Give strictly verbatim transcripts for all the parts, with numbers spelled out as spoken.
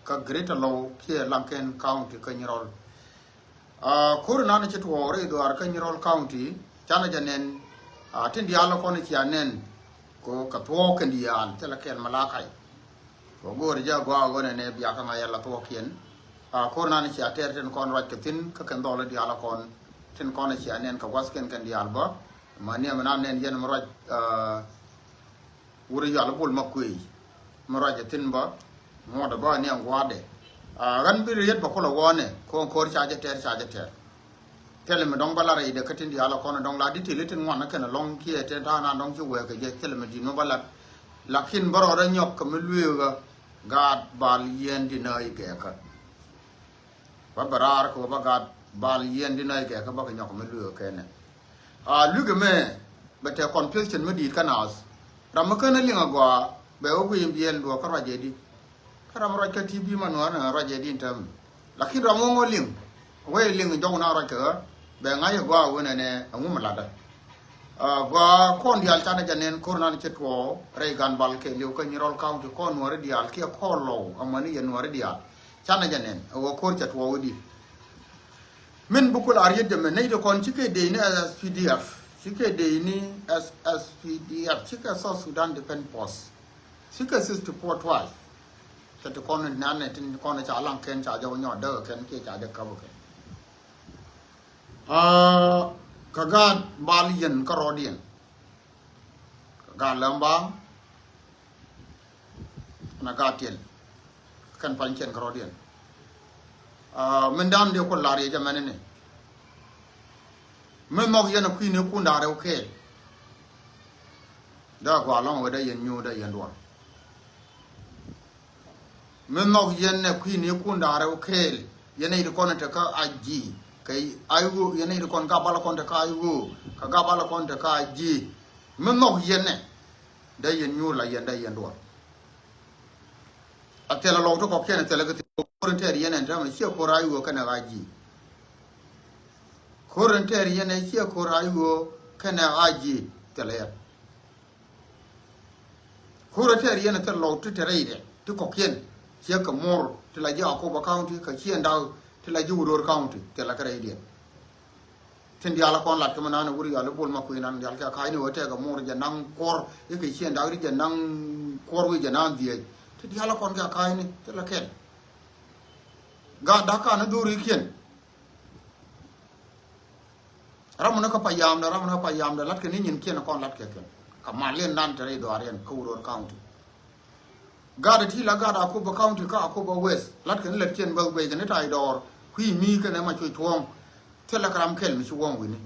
kä Greater Lou kiɛ Laŋkɛn County kä Nyirɔl. Aa, ko̱r nan ci tuɔɔk rɛy dhuaar kä Nyirɔl County, canɛ jɛ nɛn, aa, tin diaal kɔn cia nɛn kɛ, kɛ thuɔɔk kɛn diaal, thilɛ kɛn Malakai. Kɛ go̱o̱r jɛ gɔaa ɣöö nɛnɛ bia kä ŋa̱c ala thuɔɔkiɛn. Aa, ko̱r nan cia tɛr tin kɔn ruac kɛ thi̱n, kä kɛn dhɔl diaal kɔn, tin kɔn cia nɛn kɛ gua̱thkiɛn kɛn diaal bä. Mani mi nan nɛn yɛn mi ruac, aa, Wur Yɔal Bol Makuëëc, mi ruac ɛ thi̱n bä, ŋuɔ̱t ɛ bä ni ɛn gua̱a̱dɛ. Aa, ɣän bi riet bä kulɛ ɣɔ̱ɔ̱nɛ, ko̱n ko̱r ca jɛ tɛr, ca jɛ tɛr. Thilɛ mi dɔ̱ŋ bä la rɛydɛ kä tin diaal kɔn dɔ̱ŋ la di tili tin ŋuan kɛn ɛlɔ̱ŋ kiɛ tin ta̱a̱ nan dɔ̱ŋ ci wɛɛk kɛ jɛ, thilɛ mi di̱t mi bä lat. Lakin bä rɔɔdɛ nyɔk kɛ mi lueekä gaat bal yɛn di nääc gɛɛkä. Bä bɛ raar kɛ ɣöö bä gaat bal yɛn di naac gɛɛkä bä kɛ nyɔk mi lui̱k kɛ kɛnɛ. A lui̱k ɛmɛ bɛ tɛ confusion mi di̱i̱t kä naath. Ram mi känä liŋ agɔaa bɛ wä guiy in biɛl duɔɔk kä ruac ɛ di. Kä ram ruac kä T V ma nuɔ̱ɔ̱r ni ruac ɛ di in täämɛ. Lakin ram wä ŋɔ liŋ wä liŋ jɔk na ruac kɛ ɣä bɛ ŋa̱c agɔaa wä nɛnɛ ɛŋu mi latdä. A gɔaa kɔn diaal canɛ jɛ nɛn ko̱r nan cɛ tuɔɔk rɛy gan bal kɛɛliw kä Nyirɔl County kɔn nuɔ̱ɔ̱ri diaal kiɛ kɔn Lou amäni yɛ nuɔ̱ɔ̱ri diaal. Canɛ jɛ nɛn ɛ ɣöö ko̱r cɛ tuɔɔk i̱di. Min bi kul a riet jɛ mɛ nɛy ti kɔn cikɛ dee ni S S P D F, cikɛ dee ni S S P D F, cikɛ South Sudan Defense Force, cikɛ sixty-four twelve. Kɛ ti kɔn nanɛ tin kɔn ca laŋ kɛn ca jɛ wä nyɔɔt däk kɛn kiɛ ca jɛ käp kɛn. Aa, kɛ gaat bal yɛn kä rɔɔdiɛn. Kɛ gaat lɛm ba na gaat tiɛl kɛn pa̱ny cɛn kɛ rɔ̱diɛn. Aa, min da̱a̱n diɛ ku lar yɛ jɛ mɛn ni min nhɔk yɛn a kui̱ni kun da̱a̱ rɛw kɛɛl. Dee a gɔaa lɔ̱ŋ wee dee yɛn nyuur dee yɛn duɔl. Mi nhɔk yɛn nɛ kui̱ni kun da̱a̱ rɛw kɛɛl yɛn nɛ yit kɔn tekä a ji̱ kɛ a i̱ ɣöö yɛn nɛ yit kɔn gabal kɔn tekä a i̱ ɣöö kɛ gabal kɔn tekä a ji̱. Mi nhɔk yɛn nɛ dee yɛn nyuur la yɛn dee yɛn duɔl. A thilɛ lɔw ti kɔkiɛn a thilɛ kɛ thil ko̱r in tɛɛr yɛn ɛn täämɛ ciɛ ko̱r a i̱ ɣöö kɛnɛ a ji̱. Ko̱r in tɛɛr yɛn ɛ ciɛ ko̱r a i̱ ɣöö kɛnɛ a ji̱ thilɛ yɛn. Ko̱r ɛ tɛɛr yɛn ɛ thil lɔw ti te rɛydɛ ti kɔ̱kiɛn ciɛ kɛ muɔr ti la ji̱ Akobo County kɛ ciɛ ndaw ti la ji̱ Wuror County thilɛ kɛ rɛydiɛn. Tin diaal kɔn lat kɛ mi nan ɛ Wur Yɔal i̱ Bol Makuëëc nan diaal kɛ ka̱a̱cni wä tɛɛk ɛ muɔr jɛ naŋ kuɔr i̱ kɛ ciɛ ndaw ri jɛ naŋ kuɔr wi̱i̱ jɛ naŋ dhiec ti diaal kɔn kɛ ka̱a̱cni thilɛ kɛl. Gaat da̱k kan i̱ dhorikiɛn. Ram mi ni kä payamdɛ, ram mi ni kä payamdɛ, latkɛ ni nyinkiɛn kɔn latkɛ kɛn. Kɛ mal in nan te rɛy dhɔaariɛn kä Wuror County. Gaat ti la gaat Akobo County kä Akobo West, latkɛ ni lätkiɛn bäth guɛckɛ ni tay dɔɔr kui̱ mi kɛnɛ ma cuc tuɔ̱ɔ̱ŋ. Thilɛ kɛ ram kɛl mi ci wuɔ̱ŋ wi̱ni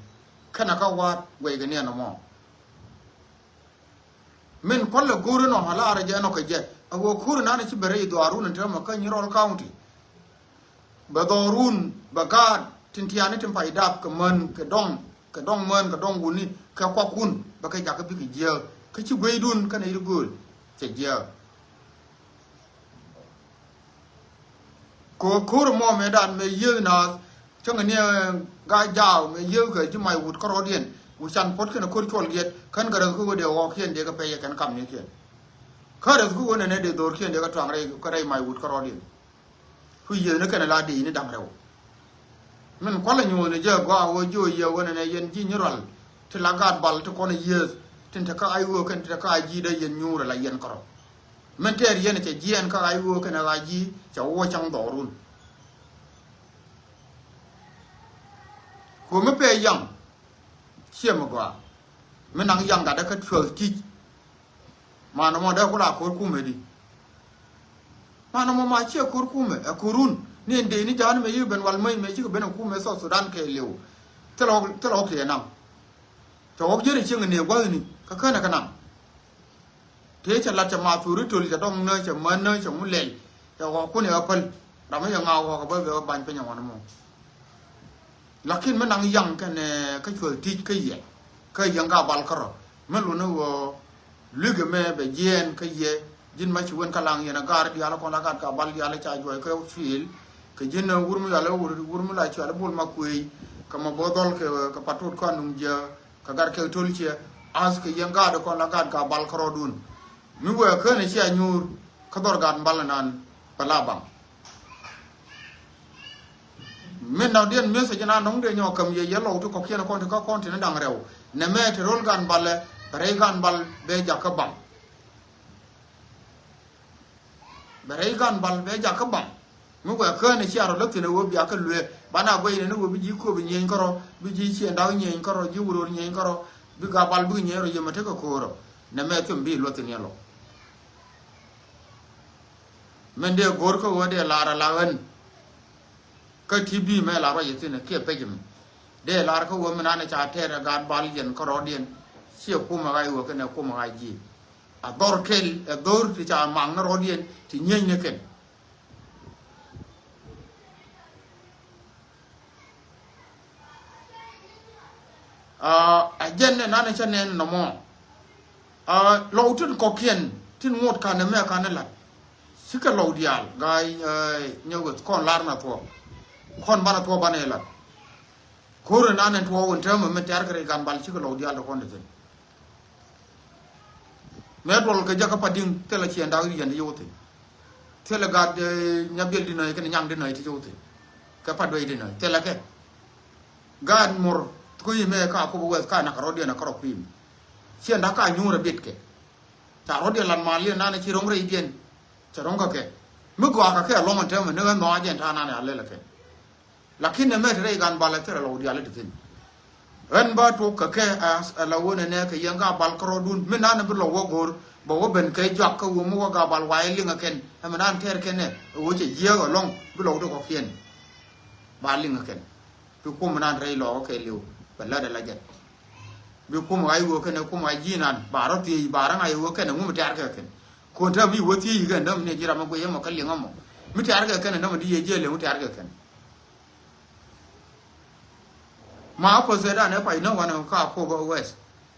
kɛnɛ kä wa̱a̱t guɛckɛ ni ɛn ɛmɔ. Min kualɛ go̱o̱r inɔ a laarɛ jɛ inɔ kɛ jɛ a ɣöö ko̱r inan ci bɛ rɛy dhɔaarun in täämɛ kä Nyirɔl County. Bɛ dhɔrun bɛ gaat tin tiani tin pay dap kɛ män kɛ dɔŋ kɛ dɔŋ män kɛ dɔŋ wuni kɛ kuakun bɛ kɛ jakä bikɛ jiääk kä ci gueydun kɛnɛ yir gööl cɛ jiääk. Kɛ ko̱r mɔ mɛ dan mɛ yieth naath cäŋ ni gaa jaaw mɛ yieth kɛ ji̱ may wut kärɔɔdiɛn wi̱can puɔ̱t kɛnɛ ko̱r cuɔl giɛt kän kɛ räth kä ɣöö dee ɣɔɔkiɛn dee kɛ pɛyɛ kɛn kamnikiɛn. Kä räth kä ɣöö nɛnɛ dee dho̱rkiɛn dee kɛ tuaŋ rɛy rɛy may wut kärɔɔdiɛn. Ku yiethni kɛnɛ la di̱i̱ni da̱ŋ rɛw. Min kualɛ nyuuthni jɛ gɔaa ɣöö ji̱ ɣöö yiëë ɣöö nɛnɛ yɛn ji̱ Nyirɔl ti la gaat bal ti kɔn yieth tin te kä a i̱ ɣöö kɛn ti te kä a ji̱ dee yɛn nyuurɛ la yɛn kärɔ. Min tɛɛr yɛn cɛ jiɛɛn kä a i̱ ɣöö kɛnɛ a ji̱ cɛ wä caŋ dhɔrun. Ku mi pɛɛ yaŋ ciɛ mi gɔaa mi naŋ yaŋ gatdä kä twelve teach. Manɛ mɔ dee ku la ko̱r kumɛ di. Manɛ mɔ ma ciɛ ko̱r kumɛ ɛ ko̱run ni ɛn dee ni ja̱a̱n mɛ yi ben wal mäc mɛ cikɛ ben ɛ kumɛ South Sudan kɛɛliw. Thilɛ ɣɔk thilɛ ɣɔk tiɛ naŋ. Cɛ ɣɔk jiɛt ɛ cieŋ ɛ ni ɛ gua̱thni kä känɛ kä naŋ. Tëë cɛ lat cɛ math thori töl cɛ dɔŋ nä cɛ män nä cɛ ŋu lɛl cɛ ɣɔk kun ɛ ɣä päl. Ram mi yɛ ŋa̱a̱k ɣɔk ɛ bä bɛ ɣä bany piny ɛ ŋuan ɛmɔ. Lakin mi naŋ yaŋ kɛnɛ kä cuɔth ti̱c kä yɛ kä yɛŋ ka bal kärɔ mi luni ɣöö lui̱kɛ mɛ bɛ jiɛɛn kä yɛ. Ji̱n ma ci wen kä laŋ yɛn a gaar diaal kɔn la gat ka bal diaal ca juɔc kä cuil kɛ ji̱n wur mi yɔal wur mi la cual bul ma kuëëc kɛ ma bo̱o̱th dhɔl kɛ patot kɔn nuŋ jiɛ kɛ gat kɛ tol ciɛ. Ath kɛ yɛŋ gaat kɔn la gat ka bal kärɔɔdun mi wee känɛ cia nyuur kä dhɔr gat bal nan bɛ la baŋ. Min nɔdiɛn message na nɔŋ dee nyɔk käm yɛ yɛ lɔw ti kɔkiɛn kɔn ti kä kɔn ti ni da̱ŋ rɛw. Nɛmɛ ti ro̱l gan balɛ bɛ rɛy gan bal bɛ jakä baŋ. Bɛ rɛy gan bal bɛ jakä baŋ. Mi wɛ kään cia rɔ lä thi̱n ɛ wee bia kä luee banɛ a guɛy ni ni wee bi ji̱ kööbi nyieny kärɔ, bi ji̱ ciɛn dak nyieny kärɔ, ji̱ wuror nyieny kärɔ, bi gabal bik nyieny rɔ yemɛ tekɛ ko̱o̱rɔ. Nɛmɛ thim bi luɔth thi̱n yɛ lɔ. Min dee go̱o̱r kä ɣöö dee lar ala ɣän. Kä ti bi mɛ lar ruac ithin kiɛ pec mi dee lar kä ɣöö mi nan ca tɛɛr ɛ gat bal yɛn kä rɔɔdiɛn. Ciɛ kumɛ ɣac ɣöö kɛnɛ kumɛ ɣac ji̱ a dhɔr kɛl ɛ dhɔr ti ca maŋ ni rɔɔdiɛn ti nyieny ni kɛn. Aa, ɛ jɛn ni nan cä nɛn nɔmɔ. Aa, lɔw tin kɔkiɛn tin ŋot kanɛ mɛ kanɛ lat. Cikɛ lɔw diaal ga̱a̱c, ɛ, nyɛ weth kɔn lar na thuɔɔk. Kɔn banɛ thuɔɔk banɛ lat. Ko̱r ni nan ɛn tuɔɔk in täämɛ mi tɛ̈r kɛ rɛy gan bal cikɛ lɔw diaal ti kɔn ti thi̱n. Mëë duɔl kɛ jäkä Padiŋ thilɛ ciɛn dak yɛn ti yio̱w thi̱n. Thilɛ gat, eh, Nyabiɛl Dinɔy kɛnɛ Nyaŋ Dinɔy ti yio̱w thi̱n. Kɛ Paduey Dinɔy thilɛ kɛ. Gat Mur kui̱ mëë ka Akop West ka nak rɔ̱diɛn a kärɔ kui̱ mi. Ciɛn dak ka nyuur a bit kɛ. Ca rɔ̱diɛn lat mal yɛn nanɛ ci ro̱ŋ rɛydiɛn. Cɛ ro̱ŋ kä kɛ. Mi gɔaa kɛ kɛ a lɔŋ ɛn täämɛ ni ɣän nhɔac ɛn ta̱a̱ nanɛ a lɛl ɛ kɛ. Lakin nɛmɛ te rɛy gan bal ɛ thilɛ lɔw diaal ɛ te thi̱n. Ɣän bä tuɔk kɛ kɛ ɛ la ɣöö nɛnɛ kɛ yɛn gabal kärɔɔdun mi nanɛ bi lɔw wä go̱o̱r bɛ wä ben kɛ juak kä ɣöö mi wä gabal wa ɛ liŋ ɛ kɛn. Ɛmɛ nan tɛɛr kɛn ɛ ɣöö cɛ jiääk ɛlɔ̱ŋ bi lɔw ti kɔ̱kiɛn. Ba liŋ ɛ kɛn bi kum mi nan rɛy lɔɔk ɛ kɛɛliw bɛ lät ɛ la jɛt. Bi kum ɣac ɣöö kɛn ɛ kum ɣac ji̱ nan ba rɔ thiec ba rɔ ŋa̱c ɣöö kɛn ɛ ŋu mi tɛɛr kɛ kɛn. Kuɔn täämɛ bi wä thiec kɛ näämɛ ni ji̱ ram mi guic ɛmɔ kä liŋ ɛmɔ mi tɛɛr kɛ kɛn ɛ näämɛ di yɛ jiɛl ɛ ŋu tɛɛr kɛ kɛn. Ma a kuɔth Sudan ɛ pac ni wanɛ kä Akop West.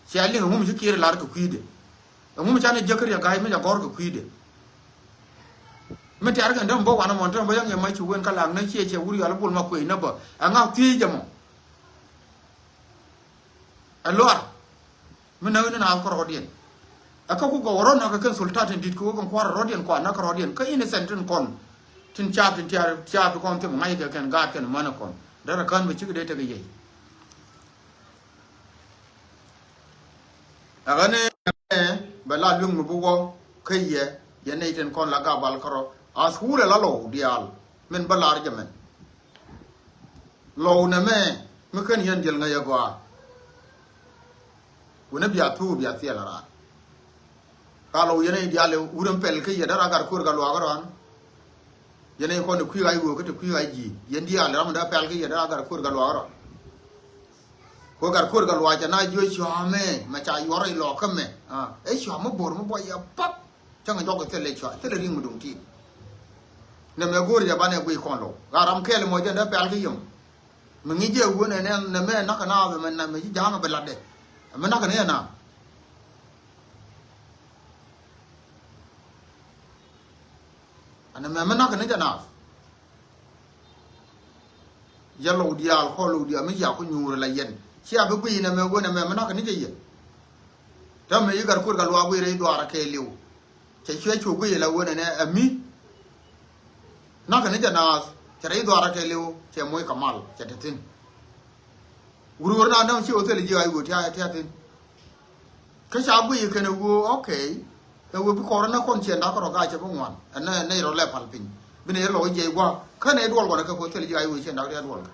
Cia liŋ ɛŋu mi ci Kiir lar kɛ kui̱dɛ. Ɛŋu mi canɛ jiäk kä Riek Gai mi ca gɔ̱r kɛ kui̱dɛ. Mi tiar kɛn däm bä wanɛ mɔn tɛm bä yäŋ yɛ mac ci wen kä lak ni ciɛ ciɛ wur yɔal bul ma kuec ni bä. Ɛŋa thiec jɛ mɔ. Ɛ luar. Mi näk ni naath kärɔɔdiɛn. Ɛ kä ku gɔw rɔ̱ nakä kɛn sultan tin di̱t kɛ wä kɛn kua̱r rɔ̱diɛn kuan nakä rɔ̱diɛn kä innocent tin kɔn. Tin caap tin tiaar caap ti kɔn thim ŋa̱c kɛ kɛn gaat kɛn mänɛ kɔn. Derɛ kään bɛ cikɛ dee tekɛ yey. Ɛ ɣän ɛ bɛ la lueŋ mi bi wä kä yɛ yɛ nɛy tin kɔn la gabal kärɔ̱. A thuulɛ la lɔw diaal min bä lar jɛ mɛn. Lɔw nɛmɛ mi kän yɛn diɛl ŋäc ɛ gɔaa. Wunɛ bia thuk bia thiɛl a raar. Ka lɔw yɛn i̱ diaal i̱ wurɛ pɛl kä yɛ dara gat kuër gat luaak rɔan. Yɛn i̱ kɔn i̱ kui̱ ɣac ɣöö kä ti kui̱ ɣac ji̱ yɛn diaal i̱ ram i̱ dee pɛl kä yɛ dara gat kuër gat luaak rɔan. Kuɛ gat kuër gat luaak cɛ na jiö cua̱a̱mɛ mɛ ca yuɔr i̱ lɔɔk kä mɛ. Ɛ cua̱a̱mɛ bo̱r mi buɔy yɛ pap. Cäŋ jɔk thilɛ cua thilɛ ri̱ŋ mi duŋ ti̱i̱t. Nɛ mɛ go̱o̱r jɛ banɛ guiy kɔn lo̱w ɣa̱ ram kɛɛl mɔ jɛ nɛ pɛl kä yom. Mi ŋi̱c jɛ wun ɛnɛ nɛ mɛ nak kɛ naath mɛ na mɛ ci ja̱a̱ŋ bɛ latdɛ. Mɛ nak kɛ ni jɛ naath. Ɛn mɛ mɛ nak kɛ ni jɛ naath. Yɛ lo̱w diaal kɔ lo̱w diaal mi cia ku nyuur la yɛn cia bi guiy nɛ mɛ wen ɛmɛ mi nak ni jɛ yɛn. Täämɛ yi gat kuer gat luaak guiy rɛy dhuaar kɛɛliw. Cɛ cuɛ cu guiy la wen ɛnɛ ɛ mi. Nak ni jɛ naath cɛ rɛy dhuaar kɛɛliw cɛ moc kɛ mal cɛ te thi̱n. Wur wur na däŋ ci wä thil ji̱ ɣac wur tia tia thi̱n. Kä ca guiy kɛn ɛ ɣöö, okay. Ɛ ɣöö bi kɔrä nä kɔn ciɛn dak kärɔ̱ gaa cɛ bi ŋuan ɛn nɛ nɛ rɔ lɛ pal piny. Bi nɛ lɔ jiɛc gua̱a̱k kä nɛ duɔl kɔn ɛ kɛ kɔ thil ji̱ ɣac ɣöö ciɛn dak riɛ duɔl kɛ.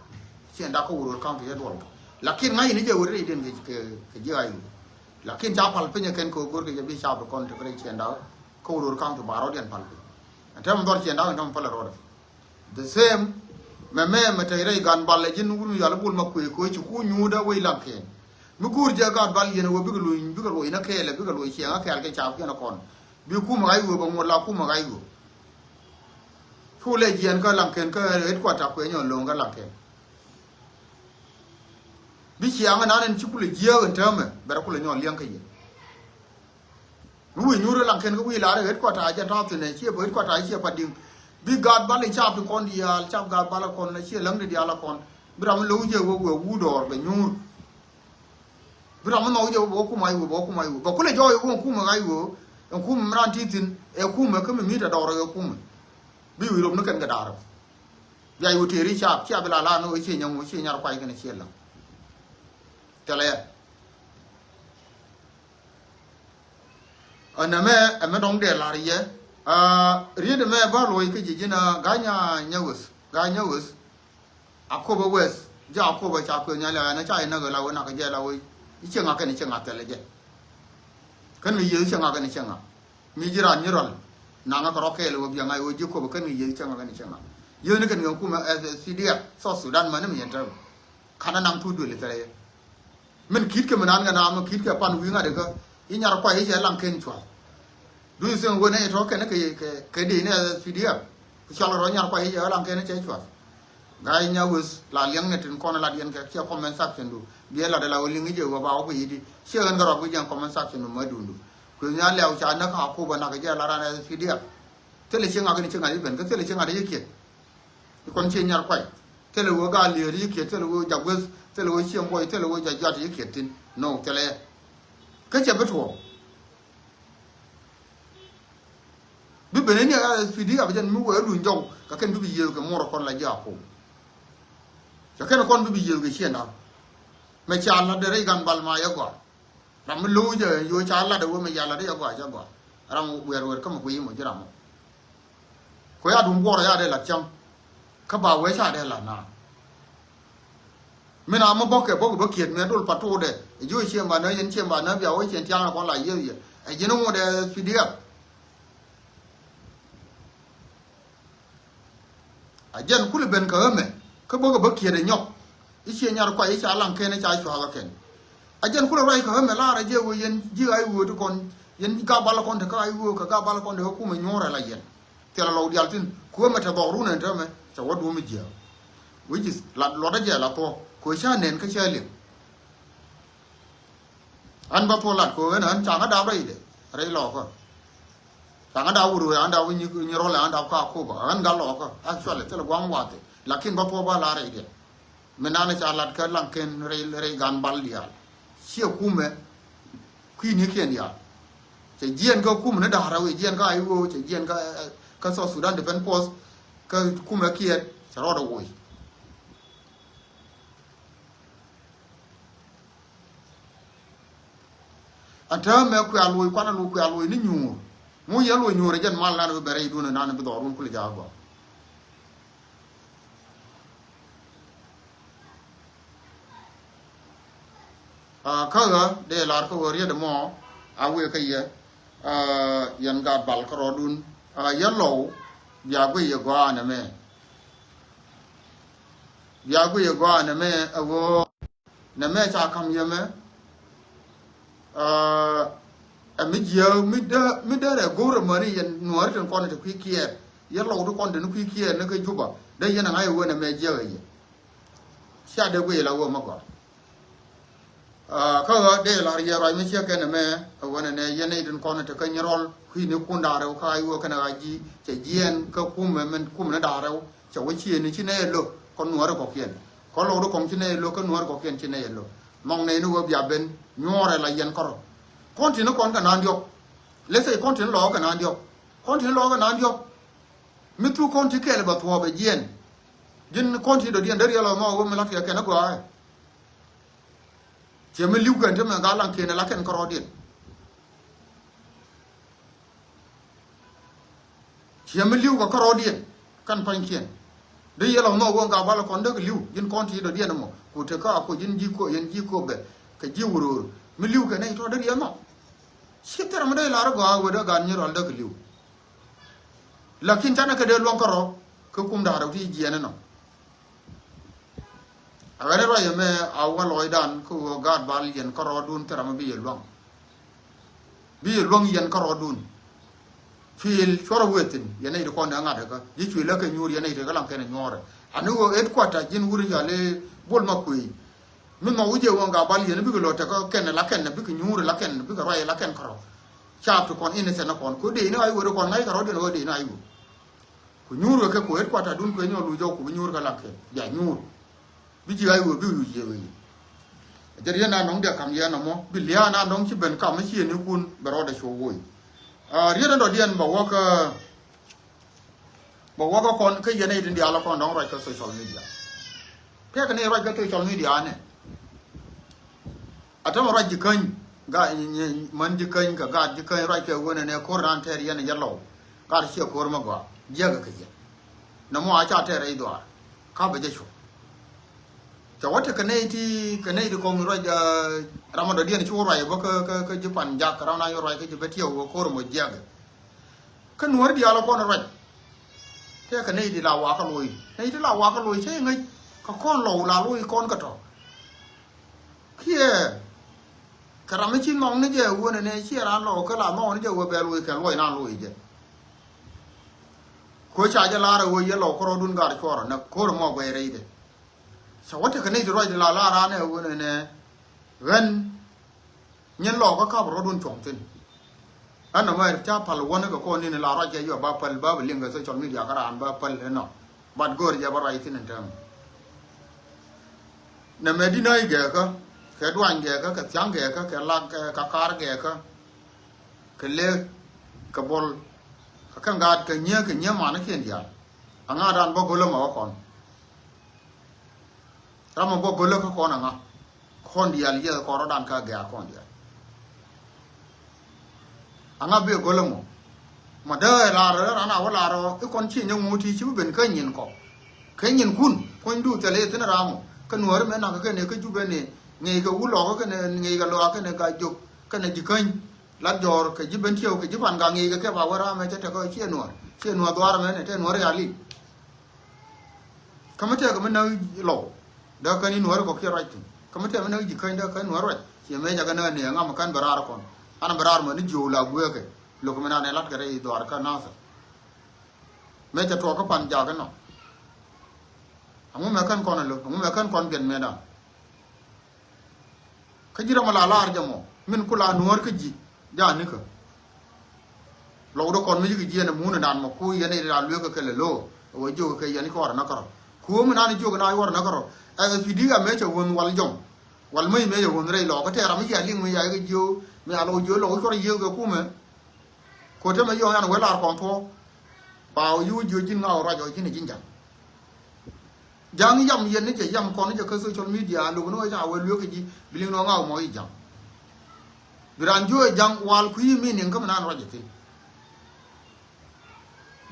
Ciɛn dak kä wur wur ka̱ŋ ti riɛ duɔl kɛ. Lakin ŋa̱c ni jɛ wur ri den kɛ kɛ ji̱ ɣac ɣöö. Lakin ca pal piny ɛ kɛn kɛ ɣöö go̱r kɛ jɛ bi ca bi kɔn ti kɛ rɛy ciɛn dak kä wur wur ka̱ŋ ti ba rɔɔdiɛn pal piny. Ɛn tɛm dhɔr ciɛn dak ɛn tɛm pal ɛ rɔɔdɛ. The same. Mɛ mɛ mɛ tɛy rɛy gan bal ɛ ji̱n wun yal bul ma kuëë koc ci ku nyuudä wec laŋkɛn. Mi guur jɛ gat bal yɛn wä bikɛ luny bikɛ luɔc nä kɛɛl ɛ bikɛ luɔc ciɛŋä kɛɛl kɛ cap kɛn ɛ kɔn. Bi kumɛ ɣac wä bɛ ŋuɔt la kumɛ ɣac wä. Cu lɛ jiɛn kä laŋkɛn kä headquarter kuɛ nyɔn lo̱o̱ŋ kä laŋkɛn. Bi ciaŋä nan ɛn ci kulɛ jiääk ɛn täämɛ bɛ rɛ kulɛ nyɔn liɛŋ kä yɛn. Mi wi̱i̱ nyuur ɛ laŋkɛn kä wi̱i̱ lar ɛ ɣet kuat a jɛ ta̱a̱ thi̱n ɛ ciɛ bä ɣet kuat a ciɛ pa di̱ŋ. Bi gaat bal in cap ti kɔn diaal cap gaat bal ɛ kɔn ɛ ciɛ läŋ di diaal ɛ kɔn. Bi ram in lo̱w jɛ wä wä wut dɔɔr bɛ nyuur. Bi ram in nhɔw jɛ wä bä kum ay wä bä kum ay wä bä kulɛ jɔɔc wä kum ay wä. Ɛn kum mi ran ti thi̱n ɛ kum ɛ kä mi mi̱i̱t ɛ dɔɔr ɛ kum ɛ. Bi wi̱i̱ rop ni kɛn kɛ da̱a̱r ɛ. Bia yɛ wä tëëri caap, cia bi la la ni wä cie nyɛ ŋu, cie nyar kuay kɛn cie läŋ. Thilɛ yɛ. Ɛn ɛmɛ, ɛmɛ dɔ̱ŋ dee lar yɛ. Aa, riet ɛmɛ bä luɔc kä ji̱ ji̱n a ga̱ny a nyɛ weth, ga̱ny nyɛ weth. A kop a weth, jɛ a kop a ca kueth nyal ya, ɛn a ca inäk la wä nak jɛ la wä. Icie ŋa kɛn icie ŋa thɛl jɛ. Kɛn mi yieth icie ŋa kɛn icie ŋa. Mi ji̱ raan nyi rɔl. Naŋä kɛ rɔ kɛɛl wä biaŋ a wä ji̱ kop kɛn mi yieth icie ŋa kɛn icie ŋa. Yieth ni kɛn ŋɛ kumɛ, eh, C D F, South Sudan mani mi yɛn tɛm. Kanɛ naŋ tuut duël i̱ thɛrɛ yɛ. Min ki̱tkɛ mi naan kɛ naam mi ki̱tkɛ pan wi̱i̱ ŋa̱t ikä i̱ nyar kuay i̱ cɛ laŋ ken cua̱l. Do you think wen i̱ tɔ̱ kɛn kɛ, kɛ, kɛ dee ni S P D F? Ku cual rɔ nyar kuay i̱ cɛ laŋ ken i̱ cɛ cua̱l. Ga̱a̱c nya weth la liɛŋ ni tin kɔn lat yɛn kɛ ciɛ comment section du. Biɛ lat ala wä liŋ i̱ jɛ wä ba wä bi i̱di. Ciɛ ɣän kɛ rɔk bi jɛn comment section du mä dundu. Kueth nya lɛw ca näk a kup a nak i̱ jɛ la ran S P D F. Thilɛ cieŋ ŋa̱k ni cieŋ ŋa̱k i̱ ben kä thilɛ cieŋ ŋa̱k i̱ ciɛ kiɛt. Kɔn cie nyar kuay. Thilɛ wee gaa lier yi kiet, thilɛ wee jak weth, thilɛ wee ciem buɔy, thilɛ wee jak juat yi kiet thin. No, thilɛ yɛ. Kä cɛ bi tuɔɔk. Bi ben ni a S P D F jɛn mi wee luny jɔw, ka kɛn bi bi yiëëth kɛ muɔr kɔn la ji̱ a kum. Ca kɛn kɔn bi bi yiëëth kɛ ciɛ na. Mɛ ca lat de rɛy gan bal ma yɛ gɔaa. Ram mi lo̱w jɛ yo̱o̱ ca lat ɛ wee mi ca lat ɛ yɛ gɔaa cɛ gɔaa. Ram wiɛr wiɛr kä mi kui̱ mɔ ji̱ ram mɔ. Kɛ ya duŋ buɔrɔ ya dee lat cäŋ. Kä ba wee ca dee lat na. Mi na mi bɔk kɛ bɔk bä kiet mi dul pa tuudɛ. Ɛ ji̱ wee ciem ba nä yɛn ciem ba nä bia wee cien tiaŋ na kɔn la yieth yɛ. Ɛ ji̱n ŋuɔt ɛ P D F. A jɛn kulɛ ben kä ɣämɛ kä bäkɛ bä kiɛt ɛ nyɔk. I̱ cie nyar kuay i̱ ca laŋ kɛn i̱ ca cua̱a̱k ɛ kɛn. A jɛn kulɛ ruac kä ɣämɛ laar a jiɛ wee yɛn ji̱ ɣa̱c wee ti kɔn yɛn gabal kɔn te kä ɣa̱c wee kä gabal kɔn te kä kumɛ nyuɔ̱ɔ̱r ɛ la yɛn. Thilɛ lɔw dial thin ku ɣämɛ te dhɔk run ɛn täämɛ ca wä duɔ̱m i̱ jiääk. Which is la luɔt a jɛ la thuɔ̱k kɛ ca nɛn kä ca liŋ. Ɣän bä thuɔ̱k lat kɛ ɣän ɣän caŋä dap rɛydɛ rɛy lɔɔkä. Caŋä dap wur wee ɣän dap wä nyi rɔl ɣän dap kä Akoba ɣän gat lɔɔkä actually thilɛ gua̱a̱m wathi. Lakin bä thuɔ̱k bä la rɛydɛ. Mi nanɛ ca lat kä laŋ ken rɛy rɛy gan bal diaal. Ciɛ kumɛ kui̱nikiɛn diaal. Cɛ jiɛn kä kumɛ ni da̱a̱r rɛw i̱ jiɛn kä I O cɛ jiɛn kä, eh, kä South Sudan Defense Force kä kumɛ kiɛt cɛ rɔɔdɛ woc. Ɛn täämɛ kuɛ a loc kuan a loc kuɛ a loc ni nyuur. Ŋu yɛ loc nyuur ɛ jɛn mal nan bi bɛ rɛy duun nan bi dhɔrun kuli jaak gɔaa. Aa, kä ɣä dee lar kä ɣä riet ɛmɔ a wëë kä yɛ, aa, yɛn gaat bal kärɔɔdun, aa, yɛ lɔw bia guiy yɛ gɔaa nɛmɛ. Bia guiy yɛ gɔaa nɛmɛ ɛ ɣöö nɛmɛ ca ka̱m yɛ mɛ. Aa, ɛ mi jiääk mi dee, mi dee rɛ go̱o̱r ɛmäni yɛn nuääri tin kɔn te kui̱ kiɛɛr. Yɛ lɔw ti kɔn te ni kui̱ kiɛɛr ni kä Juba dee yɛn ɛ ŋa̱c ɛ ɣöö nɛmɛ jiääk ɛ yɛ. Cia dee guiy la ɣöö mɛ gɔaa. Aa, kä ɣä dee lar yɛ ruac mi ciek kɛn ɛmɛ ɛ ɣöö nɛnɛ yɛn nɛy tin kɔn te kä nyi rɔl kui̱ni kun da̱ŋ rɛw kä I O kɛnɛ ɣa̱c ji̱ cɛ jiɛɛn kä kumɛ min kumɛ ni da̱ŋ rɛw. Cɛ wä ciëëni ci nɛy ɛ lo̱k kɔn nuäärä kɔ̱kiɛn. Kɔn lɔwdä kɔŋ ci nɛy ɛ lo̱k kä nuäärä kɔ̱kiɛn ci nɛy ɛ lo̱k. Nhɔk nɛy ni wä bia ben nyuɔ̱ɔ̱rɛ la yɛn kärɔ̱. Kɔn ti̱n kɔn kɛ naan diɔ̱k. Let's say kɔn ti̱n lɔɔk kɛ naan diɔ̱k. Kɔn ti̱n lɔɔk kɛ naan diɔ̱k. Mi thuk kɔn ti kɛɛl bä thuɔ̱ɔ̱p ɛ jiɛn. Ji̱n kɔn ti dɔ̱diɛn dee riɛl ɔ nhɔk wä mi la̱t kɛ kɛn ɛ gɔaa ɛ. Ciɛ mi li̱w kɛn ti mɛ gaa laŋ kiɛn ɛ la kɛn kärɔɔdiɛn. Ciɛ mi li̱w kɛ kärɔɔdiɛn kɛn pa̱nykiɛn. Dee yɛl ɔ nhɔk wä gaa bal kɔn dee kɛ li̱w ji̱n kɔn ti dɔ̱diɛn ɛmɔ ku te kä a kuɔ ji̱n ji̱ kuɔ yɛn ji̱ kuɔ bɛ kɛ ji̱ wurur. Mi li̱w kɛn ɛ tɔ̱ dee riɛl nhɔk. Ci thɛr mi dee lar i̱ gɔaa wee dee gaat nyi rɔl dee kɛ li̱w. Lakin canɛ kɛ dee luäŋ kärɔ̱ kä kum da̱ŋ rɛw ti jiɛɛn inɔ. A ɣän ruac ɛmɛ a wä lɔcdan kä ɣöö gaat bal yɛn kärɔɔdun thil ram mi bi yɛ luäŋ. Bi yɛ luäŋ yɛn kärɔɔdun. Cuil cuɔrɛ wëë thi̱n yɛn nɛy ti kɔn ɛ ŋa̱t ɛ kä ji̱ cuil ɛ kɛ nyuur yɛn nɛy ti kä laŋ kɛn ɛ nyuɔɔrɛ. Ani ɣöö headquarter ji̱n wur i̱ cɔal i̱ Bol Makuëëc. Mi nhɔk wi̱cɛ ɣöö gaat bal yɛn bikɛ lo̱t tekä kɛn la kɛn bikɛ nyuur la kɛn bikɛ ruac la kɛn kärɔ̱. Caap ti kɔn innocent kɔn ku dee ni a iwö ti kɔn ŋa̱c kärɔ̱diɛn ɣöö dee ni a iwö. Ku nyuur kɛ kɛ ku headquarter dun kuɛ nyɔk luc jɔk ku bi nyuur kɛ laŋ kɛ bia nyuur. Bi ji̱ a iwö bi wi̱i̱ jiɛ wee. Jɛ riet na nɔŋ diɛ kam yɛn nɔmɔ bi lia̱a̱ na nɔŋ ci ben kam mi ciëënikun bɛ rɔɔdɛ cuɔ woc. Aa, riet ɛn dɔ̱diɛn bɛ wä kä Bɛ wäkä kɔn kä yɛn nɛy tin diaal kɔn dɔ̱ŋ ruac kä social media. Tëëkɛ nɛy ruac kä social media ni. A tämɛ ruac Ji̱käny, gaat, män Ji̱käny kɛ gaat Ji̱käny ruac kɛ wen ɛnɛ ko̱r nan tɛɛr yɛn ɛ yɛ Lɔw. Gaat ciɛ ko̱r mɛ gɔaa, jiäkɛ kɛ yɛn. Nɛ mɔ a ca tɛɛr rɛy dhuaar. Ka bɛ jɛ cuɔ̱k. Cɛ wä tekɛ nɛy ti, kɛ nɛy ti kɔŋ ruac, ram a dɔ̱diɛn cu ruac bä kä, kä, kä ji̱ Pan Jak, ram na yɔ ruac kä ji̱ bä tiɛw wä ko̱r mɔ jiäkɛ. Kä Nuäär diaal kɔn ruac. Tëëkɛ nɛy ti la wakä loc. Nɛy ti la wakä loc cä ŋäc kɛ kɔn Lɔw la loc kɔn kɛ tɔ. Kiɛ kɛ ram mi ci nhɔk ni jɛ wen ɛnɛ ciɛ ran Lɔw kä la nhɔk ni jɛ wä bɛ loc kɛ luɔc nan loc jɛ. Ko̱ ca jɛ lar ɛ wä yɛ Lɔw kärɔɔdun gar cuɔrɔ nɛ ko̱r mɔ guɛy rɛydɛ. Cɛ wä tekɛ nɛy ti ruac ti la lar ran ɛ wen ɛnɛ ɣän. Nyin Lɔw kä kap rɔ̱dun cuɔ̱ŋ thi̱n. Ɛn nɔmɔ ca pal wäni kɛ kɔn ni̱n la ruac kɛ yɔ ba päl ba bi liŋ kɛ social media kä raan ba päl inɔ. Bat go̱o̱r jɛ ba ruac thi̱n in tɛm. Nɛ mɛ di nööc gɛɛkä, kɛ duany gɛɛkä, kɛ thia̱ŋ gɛɛkä, kɛ lak, kɛ kar gɛɛkä, kɛ lek, kɛ bol, kɛ kɛn gaat kɛ nyiee, kɛ nyiee manikiɛn diaal. Aŋa dan bä go̱lä mɛ wä kɔn. Ram mɛ bä go̱lä kä kɔn aŋa. Kɔn diaal yieth kɔn rɔ̱dan kä gɛ̈ɛ̈k kɔn diaal. Aŋa bi go̱lä mɔ. Mɔ dee lar ran a wä lar ɔ i kɔn ci nyɛ ŋuti ci bi ben kä nyin kɔ. Kä nyin kun kuny du thil i thin ram mɔ kä Nuäri mɛ nak kɛn kä Jubɛ ni ŋi̱i̱c kɛ Wulɔk kɛn ŋi̱i̱c kɛ Lɔak kɛn Gajok kɛn Jikäny. Lat jɔɔr kɛ ji̱ Bentiu kɛ ji̱ Pan Gak ŋi̱i̱c kɛ kɛ ba wä ram mɛ cɛ tekɛ ciɛ Nuäär ciɛ Nuäär dhuaar mɛ ni te Nuäär yali. Kä mi tɛk mi näk Lɔw dee kä ni Nuäär kɔ kiɛ ruac thi̱n. Kä mi tɛk mi näk Jikäny dee kä Nuäär ruac. Ciɛ mëë jakä näk ni ŋa mi kän bɛ raar kɔn. An bɛ raar mɛ ni jiöök la gueekɛ. Lok mi nan ɛ lat kɛ rɛy dhuaar kä Nathir. Mëë cɛ tuɔɔk kä Pan Jak inɔ. Aŋu mɛ kän kɔn ɛ lo̱k, aŋu mɛ kän kɔn biɛt mëëdan. Kä ji̱ ram a la lar jɛ mɔ min ku la Nuäär kä ji̱ ja̱a̱n nikä. Lɔw dee kɔn mi ji̱ kɛ jiɛn ɛ muun ɛ naan mɔ ku yɛn ɛ ri la lueek kɛ kɛ lɛ lo̱o̱ ɛ wä jiök kɛ yɛn i̱ kɔɔr ɛ näk kärɔ. Ku mi naan i̱ jiök ɛ naan i̱ wär ɛ näk kärɔ ɛ kɛ thui̱di̱ ɛ mëë cɛ wun wal jɔm. Wal mäc mëë cɛ wun rɛy Lɔw kä tɛɛr ram mi ji̱ a liŋ mi ya̱ kɛ jiök mi a Lɔw jiök Lɔw cuɔr jiök kɛ kumɛ. Ku te mɛ yɔŋ yan wee lar kɔn thuɔ̱k. Ba wä ji̱ jiök ji̱n ŋa̱ wä ruac ɔ ji̱n ɛ ji̱n ja̱ŋ. Ja̱ŋ yam yɛn ni jɛ yam kɔn ni jɛ kä social media luk ni wä ca wee lueek kɛ ji̱ bi liŋ ni wä ŋa̱ wä mɔ i̱ ja̱ŋ. Bi raan jiök ɛ ja̱ŋ wal kui̱ mi niŋ kä mi naan ruac ɛ thi̱n.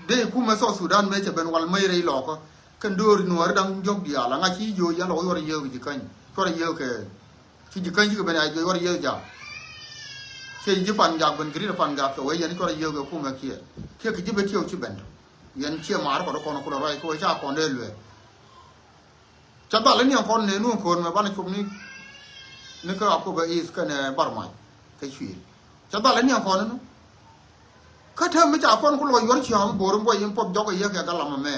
Dee kumɛ South Sudan mëë cɛ ben wal mäc rɛy Lɔkä kɛn döör Nuäär da̱ŋ jɔk diaal aŋa ci jiök yɛn Lɔw yuɔr yiëëk Jikäny cuɔr yiëëk kɛ. Ci Jikäny cikɛ ben a jiök cuɔr yiëëk jaak. Ciɛ ji̱ Pan Jak ben kɛ ri̱t Pan Jak kɛ wee yɛn cuɔr yiëëk kɛ kumɛ kiɛ kiɛ kɛ ji̱ Bentiu ci ben tɔ. Yɛn ciɛ maar kɔn kɔn kulɛ ruac kɛ wee ca kɔn dee luɛɛk. Cɛ dhal ni kɔn ni nuɔ̱ŋ ko̱r mɛ banɛ cop ni ni kä Akobo East kɛnɛ Barmac kɛ cuil. Cɛ dhal ni kɔn ni kä te mi ca kɔn ku lɔ yuɔr cia̱a̱m bo̱o̱r in buɔy in puɔth jɔk a yiëk kɛ galam ɛmɛ.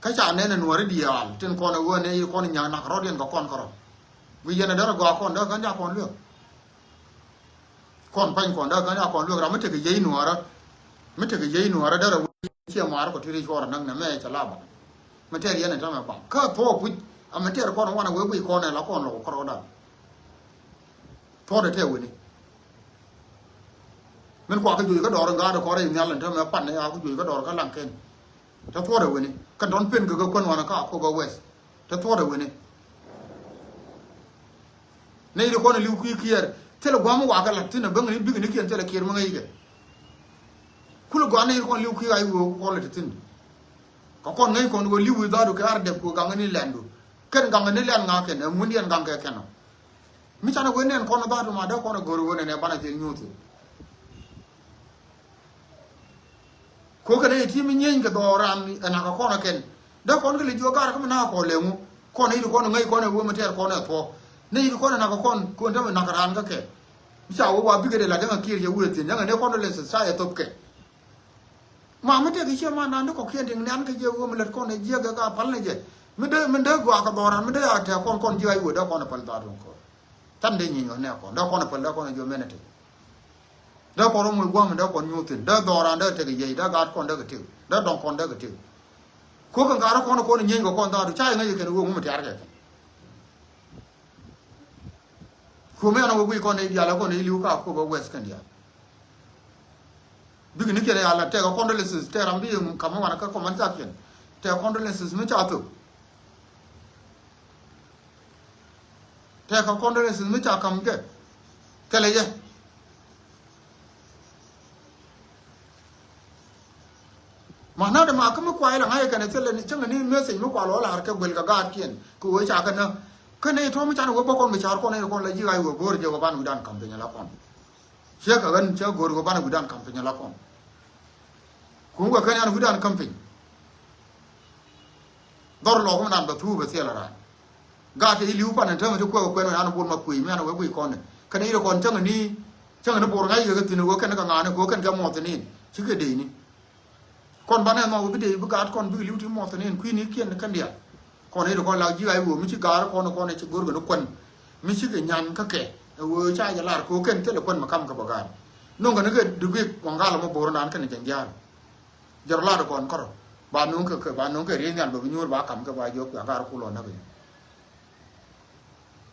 Kä ca nɛn ɛ Nuäri diaal tin kɔn ɛ ɣöö nɛ yi kɔn nya̱a̱k nak rɔ̱diɛn kɛ kɔn kärɔ. Wi̱i̱ yɛn ɛ derɛ gɔaa kɔn dee kän ca kɔn luek. Kɔn pa̱ny kɔn dee kän ca kɔn luek ram mi tekɛ yiey Nuäärä. Mi tekɛ yiey Nuäärä derɛ wi̱i̱ ciɛ maar kɔ ti ri cuɔr ɛ näk nɛ mɛ cɛ la baŋ. Mi tɛɛr yɛn ɛ tämɛ baŋ kä thuɔɔk kui̱c a mi tɛɛr kɔn ɛ wanɛ wee guic kɔn ɛ la kɔn lɔk kärɔdan. Thuɔ̱ɔ̱dɛ tɛɛ weni. Min kua kä juɔc kä dɔɔr in gaatdɛ kɔn rɛy nhial in te mɛ pan ni a kä juɔc kä dɔɔr kä Laŋkɛn. Te thuɔ̱ɔ̱dɛ weni kɛn tɔn pen kɛ kɛ kuän wanɛ kä Akobo West. Te thuɔ̱ɔ̱dɛ weni. Nɛy ti kɔn in li̱w kui̱ kiɛɛr thilɛ gua̱a̱m mi wakä la̱t thi̱n ɛ bäŋ ni bikɛ ni kiɛn thilɛ kiɛɛr mi ŋäc kɛ. Kulɛ gɔaa nɛy ti kɔn in li̱w kui̱ a i̱ wee kɔn lɛ ti thi̱n. Kɛ kɔn ŋäc kɔn wee li̱w i̱ dha̱a̱du kɛ ar dɛp ku gaŋ ni lɛndu. Kɛn gaŋ ni lɛn ŋa̱ kɛn ɛ ŋuändi ɛn gaŋ kɛ kɛn ɔ. Mi canɛ wen nɛn kɔn dha̱a̱t ma dee kɔn a go̱r wen ɛn ɛ banɛ thil nyuuth. Ko kɛn ɛ ti mi nyieeny kɛ dhɔɔran ɛ nak kɔn ɛ kɛn dee kɔn kɛ lɛ jiɔ gar kä mi nak kɔn lɛ ŋu kɔn ɛ yit kɔn ɛ ŋäc kɔn ɛ wen mi tɛɛr kɔn ɛ thuɔ̱k. Ni yit kɔn ɛ nak kɔn kɔn te mi nak raan kä kɛ. Mi ca wee wa bikɛ dee la dee ŋa kiɛɛr cɛ wee thi̱n dee ŋa ni kɔn dee lɛ society thop kɛ. Ma mi tëëk i̱ ciɛ man nan ni kɔ̱kiɛn ti̱ŋ nian kɛ jiɛ wee mi lät kɔn ɛ jiɛ gɛ ka päl ni jɛ. Mi dee mi dee gɔaa kɛ dhɔran mi dee a tɛk kɔn kɔn jiɛ a i̱ wee dee kɔn ɛ päl dha̱a̱t wee kɔn. Than dee nyieny wä nɛ kɔn dee kɔn ɛ päl dee kɔn ɛ jiɔ mɛn ɛ tëk. Dee kɔn rɔ muc gua̱a̱m dee kɔn nyuuth thi̱n dee dhɔran dee tëk i̱ jiɛ dee gaat kɔn dee kɛ tëk dee dɔŋ kɔn dee kɛ tëk. Kuäk kɛn gaat rɔ kɔn ɛ kɔn ɛ nyieny kɛ kɔn dha̱a̱t ca i̱ ŋäc ɛ kɛn wee ŋu mi tiaar kɛ kɛn. Kuɔ̱mɛ ɛn ɛ wee guic kɔn ɛ i̱ diaal ɛ kɔn ɛ i̱ li̱w ka Akobo West kɛn diaal. Bikɛ ni kiɛn ya la tɛkɛ condolences, tɛ ram bi kam mi wanɛ kä comment section. Tɛ condolences mi ca thok. Tɛ kɛ condolences mi ca kam kɛ. Thilɛ yɛ. Ma na de ma kä mi kuay la ŋa̱c kɛn thilɛ ni cäŋ ni message mi kual wä lar kɛ guel kɛ gaat kiɛn kɛ wee ca kɛ nä. Kä ni tɔ̱ mi can wee bä kɔn mi car kɔn ni kɔn la ji̱ ɣa̱c wee go̱o̱r jɛ wä ban wi̱dan kam piny la kɔn. Ciɛ kɛ ɣän cä go̱o̱r wä ban wi̱dan kam piny la kɔn. Kuŋ kɛ kɛn yan wi̱dan kam piny. Dhɔr lɔk mi nan bɛ thuu bɛ thil ran. Gaat te i̱ li̱w pan in täämɛ ti kuɛ kɛ kuɛn an bol ma kui̱ mi an wee guic kɔn ni kɛn i̱ kɔn cäŋ ni cäŋ ni bor ŋa̱c kɛ kɛ thi̱n wee kɛn kɛ ŋa̱ni kɛ wee kɛn kɛ muɔth ni ci kɛ dec ni. Kɔn banɛ mɔ wee bi dec bi gaat kɔn bikɛ li̱w ti muɔth ni kui̱ ni kiɛn ni kɛn diaal. Kɔn i̱ kɔn lak ji̱ ɣa̱c wee mi ci gaar kɔn kɔn ci go̱r kɛ ni kuɛn mi ci kɛ nyan kä kɛ ɛ wee ca jɛ lar kɛ wee kɛn thilɛ kuɛn mi kam kɛ bɛ gaar. No̱ŋ kɛ ni kɛ dugi kɔn gal mɔ bor nan kɛn jɛn ja̱a̱r. Jɛ rɔ lat kɔn kärɔ ba no̱ŋ kɛ kɛ ba no̱ŋ kɛ riey nhial bɛ bi nyuur ba kam kɛ ba jiök kua gaat kulɔ näk i̱.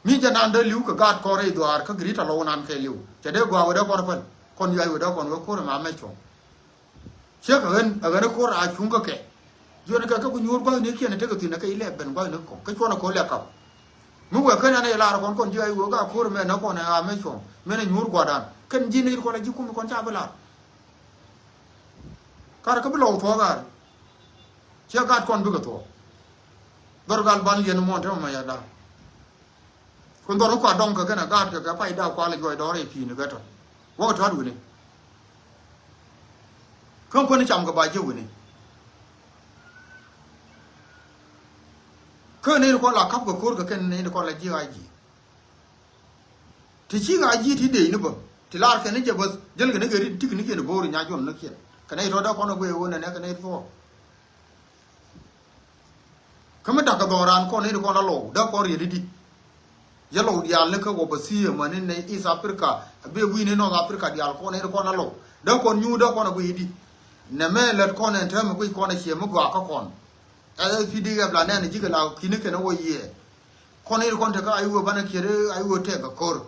Mi jɛ nan dee li̱w kɛ gaat kɔn rɛy dhuaar kä Greater Lou nan kɛ li̱w cɛ dee gɔaa wee dee kɔn päl kɔn yuay wee dee kɔn wee ko̱r ɛmɛ amɛ cuɔ̱ŋ. Ciek ɛ ɣän ɛ ɣän ɛ ko̱r a cuŋ kä kɛ. Jiɔn kɛ kɛ ku nyuur gua̱th ni kiɛn ɛ tekɛ thi̱n ɛ kɛ ilɛ ben gua̱th ni kɔn kä cuɔn ɛ ko̱r lɛ kap. Mi wee kän ɛn ɛ lar kɔn kɔn jiay wee gaat ko̱r ɛmɛ nä kɔn ɛ amɛ cuɔ̱ŋ mɛn ɛ nyuur gua̱dan kɛn ji̱ ni kɔn ɛ ji̱ kum kɔn ca bi lar. Karɛ kä bi lɔw thuɔ̱k ar. Ciɛ gat kɔn bikɛ thuɔ̱k. Dhɔr gal ban liɛn muɔ̱ɔ̱n te mɛ ya da̱a̱. Kun dhɔr kua dɔŋ kɛ kɛn a gat kɛ kɛ pay da̱a̱ kualɛ juɔc dɔɔr i̱ pi̱i̱ni kɛ tɔ̱. Wäkɛ tɔ̱a̱t wi̱ni. Kä kuäni cam kɛ ba ji̱ wi̱ni. Kä nɛy ti kɔn la ka̱p kɛ ko̱r kɛ kɛn nɛy ti kɔn la ji̱ a ji̱. Ti ci ɣaa ji̱ ti dee ni bä ti lar kɛn ni jɛ bäth jäl kɛn ni kɛ rit tik ni kɛn bo̱o̱r nya juɔn ni kiɛn kɛn ni tɔ dee kɔn a guiy ɣöö nɛnɛ kɛn ni thuɔɔk. Kä mi da̱k kɛ dhɔran kɔn ni kɔn a low dee kɔn riet di di. Yɛ low diaal ni kä wä bä thiee mani ni East Africa a bi wi̱i̱ ni North Africa diaal kɔn ni kɔn a low dee kɔn nyuur dee kɔn a guiy di. Nɛ mɛ lät kɔn ɛn täämɛ guiy kɔn a cie mi gɔaa kä kɔn. Ɛ P D F la nɛn ji̱ kɛ la ki̱ni kɛn a wä yiëë. Kɔn i̱ kɔn tekä a i̱ wee banɛ kiɛt a i̱ wee tɛk a ko̱r.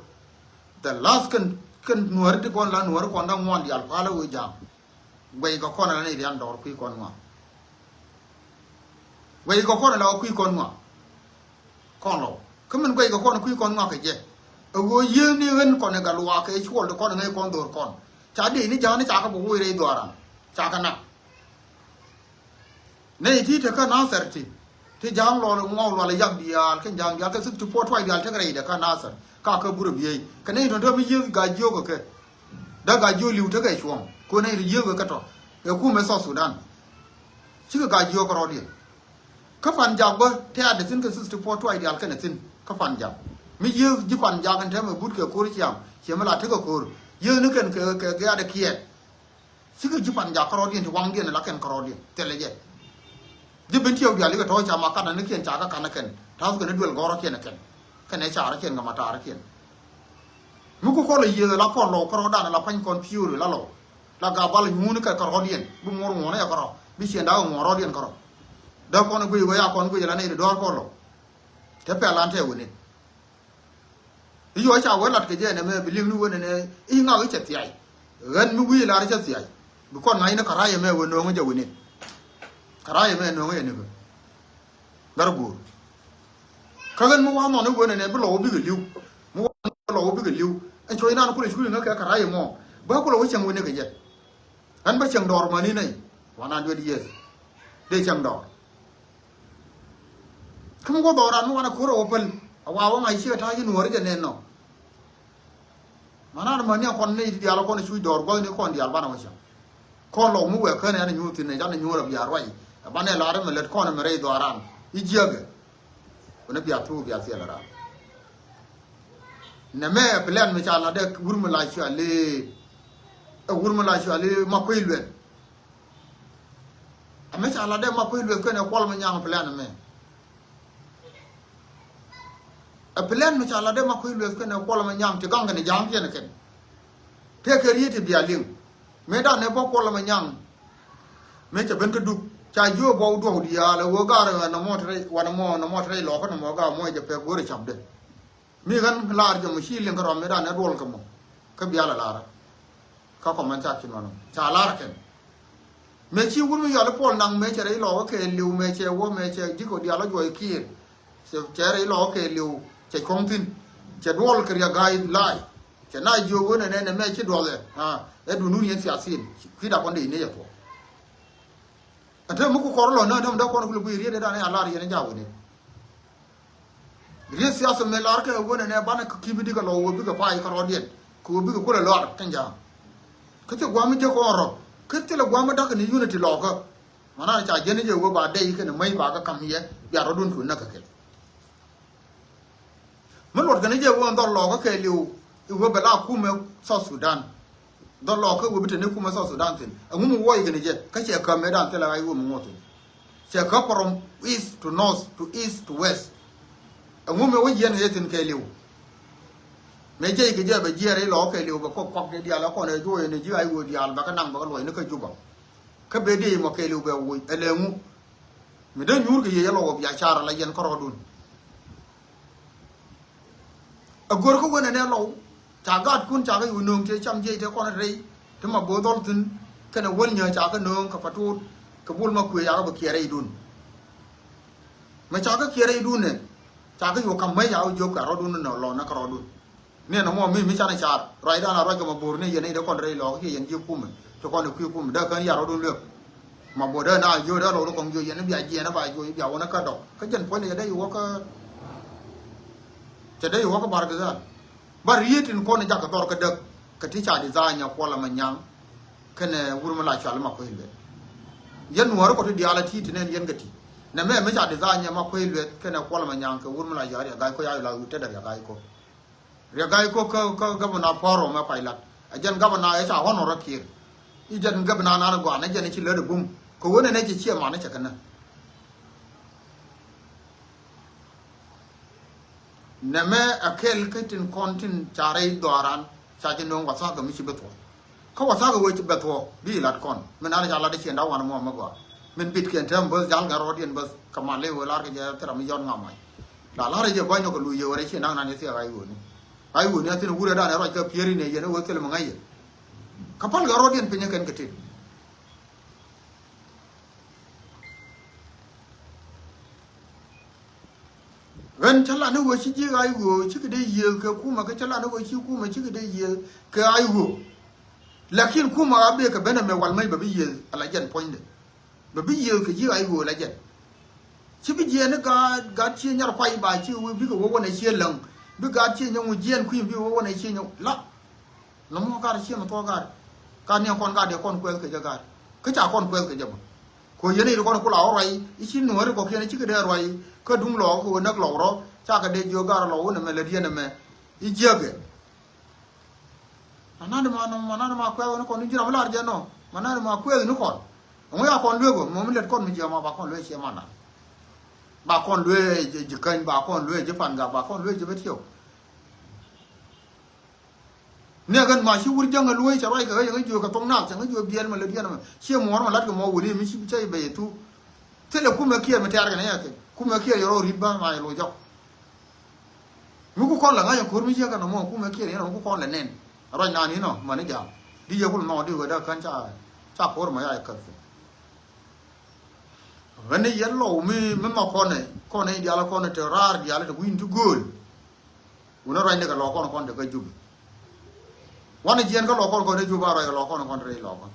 The last kɛn kɛn nuääri ti kɔn la nuääri kɔn da̱ŋ ŋuan diaal palä wee ja̱a̱ŋ. Guɛy kɛ kɔn la ni rian dɔɔr kui̱ kɔn ŋuan. Guɛy kɛ kɔn la kui̱ kɔn ŋuan. Kɔn lɔ kä min guɛy kɛ kɔn kui̱ kɔn ŋuan kɛ jɛ. Ɛ ɣöö yiëëni ɣän kɔn ɛ gat luaak kɛ cuɔl ti kɔn ɛ ŋäc kɔn dho̱r kɔn ca dee ni ja̱a̱ŋ ni ca kɛ bɛ woc rɛy dhuaaran ca kɛ nak. Nɛy ti tekä Nathɛr ti ti ja̱a̱ŋ luɔl ŋɔw luɔl yak diaal kɛn ja̱a̱ŋ diaal kɛ sixty four twice diaal tekä rɛy tekä Nathɛr ka kä burɛ biey kɛ nɛy tɔ̱ te mi yieth gac jiök kɛ kɛ. Dee gac jiök li̱w tekɛ cuɔ̱ɔ̱ŋ kuɛ nɛy ti yieth kɛ kɛ tɔ̱ ɛ kumɛ South Sudan. Cikɛ gac jiök kɛ rɔɔdiɛn. Kä Pan Jak bä tɛ̈t ɛ thi̱n kɛ sixty four twice diaal kɛn ɛ thi̱n kä Pan Jak. Mi yieth ji̱ Pan Jak ɛn tɛmɛ but kɛ ko̱r ciaŋ ciɛ mi la tekɛ ko̱r yieth ni kɛn kɛ kɛ gɛ̈ɛ̈t ɛ kiɛɛt. Cikɛ ji̱ Pan Jak kärɔɔdiɛn ti waŋdiɛn la kɛn kärɔɔdiɛn thilɛ jɛ. Ji̱ ben tiɛw diaal ikɛ tɔ̱ ca ma kanɛ ni kiɛn ca kä kanɛ kɛn ta̱th kɛn i̱ duel gɔ̱rä kiɛn ɛ kɛn. Kɛn ɛ carä kiɛn kɛ ma taarä kiɛn. Mi ku kɔl ɛ yiëë la kɔn lɔw kärɔɔdan la pa̱ny kɔn piööri la lɔw. La gabal nyuuni kɛ kärɔɔdiɛn bi muɔr ŋuɔ̱nä yɛ kärɔɔ bi ciɛn da̱a̱k ɛ ŋuɔ̱n rɔɔdiɛn kärɔɔ. Dee kɔn ɛ guic wee ya kɔn guic la nɛy ti dɔ̱r kɔn lɔw. Te pɛl an tɛɛ wini. I̱ yuɔc ca wee lat kɛ jɛ nɛmɛ bi liŋ ni wen ɛnɛ i̱ ŋak i̱ cɛ thiac. Ɣän mi wi̱i̱ lar i̱ cɛ thiac bi kɔn ŋa̱c ni kärayɛ mɛ wee nööŋä jɛ wi̱ni. Kärayɛ mɛ nööŋä jɛ nikɛ. Gat guur. Kä ɣän mi wa̱a̱ nhɔn i̱ wen ɛnɛ bi lɔw wä bikɛ li̱w. Mi wa̱a̱ nhɔn i̱ lɔw wä bikɛ li̱w. Ɛn cuɔ̱c inan kulɛ cukul iŋä kɛ kärayɛ mɔ bä kulɛ wä cäŋ wi̱ni kɛ jɛ. Ɣän bä cäŋ dɔɔr mäni nɛy. One hundred years. Dee cäŋ dɔɔr. Kä mi wä dhɔran mi wanɛ ko̱r ɛ wä päl a wa wä ŋa̱c ciɛ ta̱a̱ ci nuɔ̱ɔ̱ri jɛ nɛn nɔ. Manat mäni a kɔn ni diaal a kɔn cuc dɔɔr gua̱thni kɔn diaal banɛ wä cäŋ. Kɔn lɔk mi wɛ känɛ ɛn a nyuur thi̱n ɛ canɛ nyuur a bia ruac. Ɛ banɛ lar ɛmɛ lät kɔn ɛmɛ rɛy dhɔran i̱ jiäkɛ. Wä ni bia thuk bia thiɛl ɛ ran. Nɛ mɛ ɛ plan mi ca lat dee wur mi la cuali. Ɛ wur mi la cuali ma kui̱ luɛl. Ɛmɛ ca lat dee ma kui̱ lueth kɛnɛ kuɔl mi nyaŋ plan ɛmɛ. Ɛ plan mi ca lat dee ma kui̱ lueth kɛnɛ kuɔl mi nyaŋ ti gaŋ kɛnɛ ja̱a̱ŋ kiɛn kɛn. Tëë kɛ riet ti bia liŋ mëë dan ɛ bä kuɔl mi nyaŋ. Mëë cɛ ben kä duk ca jiö bɔw duɔw diaal ɛ ɣöö gar ɛ nɔmɔ te rɛy wanɛ mɔ nɔmɔ te rɛy lɔkä nɔmɔ gar mɔ jɛ pɛk go̱o̱rɛ capdɛ. Mi ɣän laar jɛ mɔ ci liŋ kärɔa mëë dan ɛ duɔl kɛ mɔ kä bia lɛ laarä. Kä comment section wanɔ ca lar kɛn. Mëë ci wur mi yɔl i̱ Puɔl Naŋ mëë cɛ rɛy lɔɔkä kɛɛliw, mëë cɛ wä, mëë cɛ ji̱ kɛ diaal ɔ juɔc Kiir. Cɛ, cɛ rɛy lɔɔkä kɛɛliw, cɛ cuɔ̱ŋ thi̱n. Cɛ duɔl kɛ Riɛk Ga̱a̱y la̱a̱c. Cɛ na jiök ɣöö nɛnɛ nɛ mɛ ci duɔl ɛ. Ɛ duundun yɛn thiathiin. Kui̱da kɔn dee ni yɛ tuɔɔk. Ɛn te mi ku kɔr lɔ nä däm dä kɔn ku lɛ guiy riet ɛ dan ɛ a lar yɛn ɛ ja̱ wuni. Riet thiath mëë lar kɛ ɣöö nɛnɛ banɛ kɛ ki̱pi dikɛ lɔ ɣöö bikɛ pay kärɔɔdiɛn kɛ ɣöö bikɛ kulɛ lɔar kɛn ja̱a̱ŋ. Kä thil gua̱a̱m mi jek kɔn rɔ kä thilɛ gua̱a̱m mi da̱k ni unity lɔɔkä. Mananɛ ca jiɛn ni jɛ ɣöö ba dɛy kɛn mäc ba kɛ ka̱m yɛ bia rɔ̱dun tuun näk kɛ kɛ. Mi luɔt kɛn jɛ ɣöö dhɔl lɔɔkä kɛɛliw i̱ ɣöö bɛ la kumɛ South Sudan. Dhɔl lɔɔkä ɣöö bi te ni kumɛ South Sudan thi̱n. Ɛŋu mi wuɔc kɛn jɛ kä cɛ käm mëëdan thilɛ ɣa̱c ɣöö mi ŋuɔth thi̱n. Cɛ kä from east to north to east to west. Ɛŋu mëë wä jiɛn kɛ jɛ thi̱n kɛɛliw. Mëë jiɛc kɛ jɛ bɛ jiɛɛr i̱ lɔɔkä kɛɛliw bɛ kɔk kuak dee diaal ɛ kɔn ɛ juɔc ɛn ji̱ ɣa̱c ɣöö diaal bɛ kɛ naŋ bɛ kɛ luɔc ni kä Juba. Kä bɛ dee mɔ kɛɛliw bɛ wuc ɛ lɛ ŋu. Mi dee nyuur kɛ yɛ yɛ lɔ wä biacara la yɛn kärɔɔdun. A gör kä wen ɛn ɛ lɔw ca gaatkun ca kɛ yuu nööŋ tëë cam jiɛc tëë kɔn rɛy ti ma bo̱o̱th dhɔl thi̱n kɛnɛ wäl nyääk ca kɛ nööŋ kɛ Patuut kɛ Bul ma kuëë ca kɛ bɛ kiɛɛr rɛydun. Mɛ ca kɛ kiɛɛr rɛydun ɛ ca kɛ yuu ka̱m mäc ca kɛ jiök kɛ rɔɔdun nɔ lɔn nä kɛ rɔɔdun. Ni ɛn ɛmɔ mi mi canɛ car ruacdan a ruac kɛ ma bo̱o̱r ni yɛn i̱ dee kɔn rɛy lɔɔk kiɛ yɛn ji̱ kumɛ ti kɔn i̱ kui̱ kumɛ dee kän yar rɔɔdun luek. Ma bo̱o̱r dee na jiök dee lɔk ni kɔŋ jiök yɛn i̱ bia jiɛɛn i̱ ba jiök i̱ bia wä ni kä dɔk kä jɛn puɔ̱ny ni yɛ dee i̱ wä kä cɛ dee i̱ wä kä Bar Gazal. Ba riet in kɔn i̱ jakä dhɔr kä däk kɛ ti ca design a Kuɔl a ma nyaŋ kɛnɛ wur mi la cual ma kuec luet. Yɛn nuɔ̱ɔ̱ri kɔ ti diaal a ti ti nɛn yɛn kɛ ti nɛ mɛ mi ca design a ma kuec luet kɛnɛ Kuɔl a ma nyaŋ kɛ wur mi la cual Riɛk Ga̱a̱y kɔ ya la wi̱i̱ te dɛ Riɛk Ga̱a̱y kɔ. Riɛk Ga̱a̱y kɔ kä, kä gabana Pɔrɔ mɛ pay lat a jɛn gabana ɛ ca ɣɔn ɔ rɔ Kiir. I̱ jɛn gabana nan gɔaa nɛ jɛn i̱ ci lät ɛ bum kɛ wen ɛn ɛ ci ciɛ man i̱ cɛ kɛ nä. Nɛmɛ a kɛl kä tin kɔn tin ca rɛy dhɔaran ca ji̱ no̱o̱ŋ wathak kɛ mi ci bɛ thuɔ̱k. Kä wathak kɛ wee ci bɛ thuɔ̱k bi lat kɔn min an ca lat i̱ ciɛn da̱k wan mɔ mɛ gɔaa min bit kiɛn tɛm bäth jal ŋɛ rɔɔdiɛn bäth kɛ mal i̱ wee lar kɛ jɛ thil ram mi yɔt ŋa mac. La lar i̱ jɛ gɔny nɔ kɛ luc yɛ wee rɛy ciɛn da̱k nan i̱ thiɛk a i̱ wee ni a i̱ wee ni a thin wurɛ dan i̱ ruac kä pieri ni yɛn i̱ wee thil mi ŋäc yɛ. Kä pal ŋɛ rɔɔdiɛn piny ɛ kɛn kɛ tin. Ɣän cä lan i̱ ɣöö ci ji̱ ɣa̱c ɣöö cikɛ dee yiëëth kɛ kumɛ kä cä lan i̱ ɣöö ci kumɛ cikɛ dee yiëëth kɛ ɣa̱c ɣöö. Lakin kumɛ ɣa̱ bëë kɛ ben ɛmɛ wal mec bɛ bi yiëëth ala jɛn puɔ̱nydɛ. Bɛ bi yiëëth kɛ ji̱ ɣa̱c ɣöö la jɛn. Ci bi jiɛɛn i̱ gaat, gaat cië nyar kuay ba ci wi̱i̱ bikɛ wä wänɛ cië läŋ. Bi gaat cië nyɛ ŋu jiɛɛn kui̱ bi wä wänɛ cië nyɛ la. Nɔmɔ gat ciɛ mi thuɔk gat. Gat ni kɔn gat dee kɔn kuɛth kɛ jɛ gat kä ca kɔn kuɛth kɛ jɛ bä. Ko yɛn i̱ kɔn kula wä ruac i̱ ci nuɔ̱ɔ̱ri kɔkiɛn i̱ cikɛ dee ruac kä duŋ lɔɔk kɛ wä näk lɔk rɔ ca kɛ dee jiök gat lɔk wä nɛ mɛ lät yɛn ɛmɛ i̱ jiäkɛ. Manani ma nɔ manani ma kuɛth ni kɔn i̱ ji̱ ram i̱ lar jɛ nɔ manani ma kuɛth ni kɔn. Ɛŋu ya kɔn lueek ɔ mɔ mi lät kɔn mi jiɛ ma ba kɔn lueek ciɛ mana. Ba kɔn lueek ji̱ käny ba kɔn lueek ji̱ panga ba kɔn lueek ji̱ bä tiɛw. Ni a ɣän ma ci wur jäŋ a lueec cɛ ruac kɛ ɣä yɛ ŋä jiök kɛ thoŋ naath cɛ ŋä jiök biɛl mɛ lät yɛn mɛ ciɛ muɔ̱ɔ̱r mɛ la̱t kɛ mɔ wuni mi ci bi cä i̱ bɛy thu. Thilɛ kumɛ kiɛɛr mi tɛ̈r kɛ nɛ yɛ kɛ kumɛ kiɛɛr yɛ rɔ ri̱t bä ma yɛ loc jɔk. Mi ku kɔn lɛ ŋa̱c ɛ ko̱r mi ciɛ kɛ nɔmɔ kumɛ kiɛɛr yɛn mɛ ku kɔn lɛ nɛn. Ruac naan inɔ mani jam di yɛ kul nɔɔk di wee dee kän ca ca ko̱r mɛ ya yɛ käp. Ɣän ni yɛn lɔw mi mi ma kɔnɛ kɔnɛ diaal kɔnɛ te raar diaal te wi̱i̱n ti gööl. Wunä ruacni kɛ lɔɔk kɔn kɔn te kä Jup. Wanɛ jiɛn kä lɔɔk kɔn kɔn te Jup a ruac kɛ lɔɔk kɔn kɔn te rɛy lɔɔk kɔn.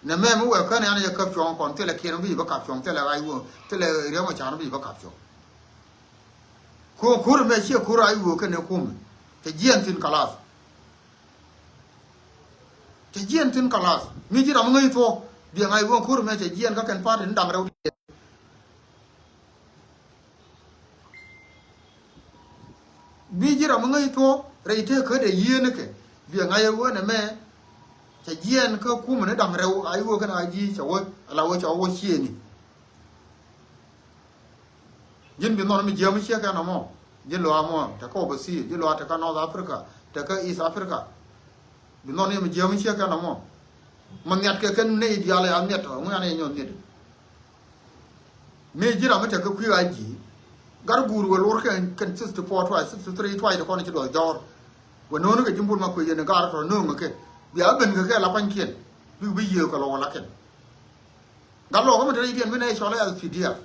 Nɛ mɛ mi wɛ kän yan yɛ käp cuɔ̱ŋ kɔn thilɛ kiɛn bi bä kap cuɔ̱ŋ thilɛ ɣac wä thilɛ riɛm ɔ can bi bä kap cuɔ̱ŋ. Ko ko̱r mɛ ciɛ ko̱r a iwuɔ kɛn ɛ kum. Cɛ jiɛn thi̱n kalath. Cɛ jiɛn thi̱n kalath mi ji̱ ram ŋäc thuɔ̱k. Biɛ ŋa̱c wä ko̱r mɛ cɛ jiɛn kä kɛn party ni da̱ŋ rɛw. Bi ji̱ ram mi ŋäc thuɔ̱k rɛy tëë kädɛ yieenikɛ biɛ ŋa̱c ɛ ɣöö nɛmɛ. Cɛ jiɛɛn kä kumɛ ni da̱ŋ rɛw a i̱ ɣöö kɛn a ji̱ cɛ wä ala wä cɛ wä ciëëni. Ji̱n bi nhɔn mi jiääm ciek kɛn ɛmɔ ji̱ luaak mɔ tekä overseas ji̱ luaak tekä North Africa tekä East Africa. Bi nhɔn mi jiääm ciek kɛn ɛmɔ. Ma nhiat kɛ kɛn nɛy diaal ya nhiat ŋuan yɛ nyɔn nhiat. Mi ji̱ ram mi te kä kui̱ a ji̱. Gat guur wä luɔr kɛn kɛn sixty four twice sixty three twice ti kɔn ci duɔth jɔɔr. Wä no̱o̱ni kɛ ji̱ bul ma kui̱ yɛn gar tɔ no̱o̱ŋ kɛ. Bia ben kɛ kɛ la kuanykiɛn. Bik bi yiëë kɛ lɔ wä la kɛn. Gat lɔɔk kä mi te rɛydiɛn bi nɛy cɔl ɛ S P D F.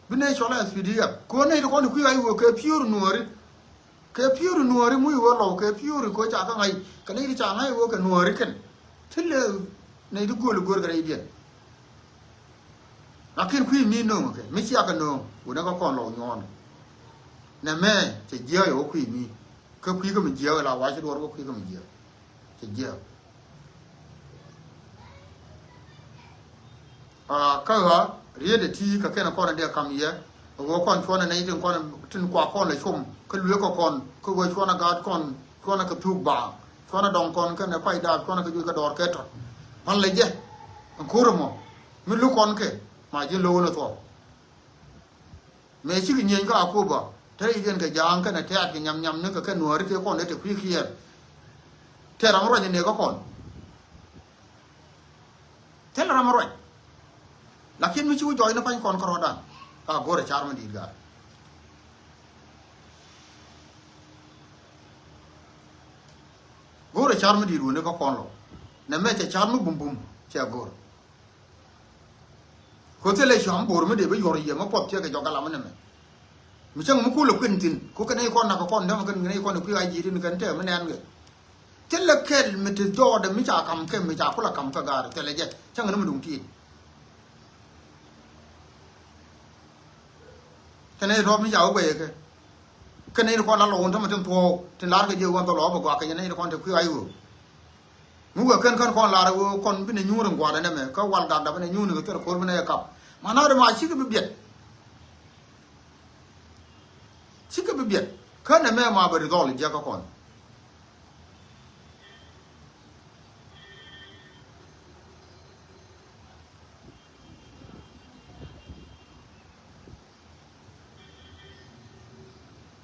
Bi nɛy cɔl ɛ S P D F. Kɛ ɣöö nɛy ti kɔn ti kui̱ ɣa̱c ɣöö kɛ piööri nuɔɔri. Kɛ piööri nuɔɔri muc ɣöö lɔw kɛ piööri kɛ ɣöö ca kä ŋa̱c. Kɛ nɛy ti ca ŋa̱c ɣöö kɛ nuɔɔri kɛn. Ti lɛ nɛy ti gööl i̱ göör kɛ rɛydiɛn. Lakin kui̱ mi nööŋ kɛ mi cia kɛ nööŋ wunɛ kä kɔn lɔw nyuɔɔn. Nɛ mɛ cɛ jiääk yɛ wä kui̱ mi. Kä kui̱ kä mi jiääk la wac ci duɔr wä kui̱ kä mi jiääk. Cɛ jiääk. Aa, kä ɣä riet ɛ ti kɛ kɛn kɔn dee kam yɛ. Ɣöö kɔn cuɔnɛ nɛy tin kɔn tin kua kɔn lɛ com kä lueek kɛ kɔn kä ɣöö cuɔnɛ gaat kɔn cuɔnɛ kɛ thuk baaŋ cuɔnɛ dɔŋ kɔn kɛnɛ pay daap cuɔnɛ kɛ juc kɛ dɔɔr kɛ tɔt. Pan lɛ jɛ ɛn ko̱r ɛmɔ mi luk kɔn kɛ ma ji̱n lo̱wä ni thuɔ̱k. Mëë cikɛ nyieny kä Akoba te rɛydiɛn kɛ ja̱a̱ŋ kɛnɛ tɛ̈t kɛ nyam nyam ni kɛ kɛ nuääri tëë kɔn dee te kui̱ kiɛɛr. Tëë ram ruac ɛ nëë kä kɔn. Thilɛ ram ruac. Lakin mi ci wä jɔɔc ni pa̱ny kɔn kärɔ̱dan ka go̱rɛ car mi di̱i̱t gaat. Go̱rɛ car mi di̱i̱t wä ni kä kɔn lɔ. Nɛ mɛ cɛ car mi bumbum cɛ go̱r. Ko thilɛ cam bo̱r mi dee bi yuɔr yiëë mi puɔth ciɛ kɛ jɔk galam mi nɛmɛ. Mi cäŋ mi kulɛ kuin thi̱n ko kɛn i̱ kɔn nak kɔn däm kɛn kɛn i̱ kɔn i̱ kui̱ a ji̱ tin kɛn tɛɛ mi nɛn kɛ. Thilɛ kɛl mi ti jɔɔdɛ mi ca kam kɛ mi ca kulɛ kam kɛ gaari thilɛ jɛ cäŋ ni mi duŋ ti̱i̱t. Kɛn i̱ rɔp mi ca wä guɛyɛ kɛ. Kɛn i̱ kɔn la lɔ wun tämɛ tin thuɔɔk tin lar kɛ jiɛ wun thɔlɔ bɛ guak kɛ jɛ ni i̱ kɔn te kui̱ a i̱ wä. Mi wee kän kän kɔn lar ɣöö kɔn bi ni nyuur in gua̱a̱r ɛn ɛmɛ kä wal gak dap bi ni nyuur ni kɛ thil ko̱r bi ni ɛ kap. Mana dee ma cikɛ bi biɛt. Cikɛ bi biɛt kä nɛ mɛ ma bɛ ri dhɔl jiäk kä kɔn.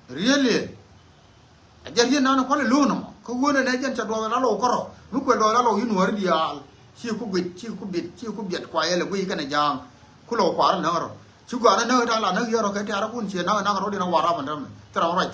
Really? A jɛ riet nan kualɛ lo̱o̱n ɔmɔ kä wunɛ nɛ jɛn cɛ duɔth la lɔw kärɔ mi kuɛ duɔth la lɔw yi nuɔ̱ɔ̱ri diaal. Ci ku guic ci ku bit ci ku biɛt kua yɛl ɛ guic kɛnɛ ja̱a̱ŋ. Ku lɔw kuarä näk rɔ ci gɔaa ni näk ta̱a̱ la näk yɛn rɔ kɛ tiarä kun ciɛ näk näk rɔ diɛn a war ram ɛn ram thil ram ruac kɛ.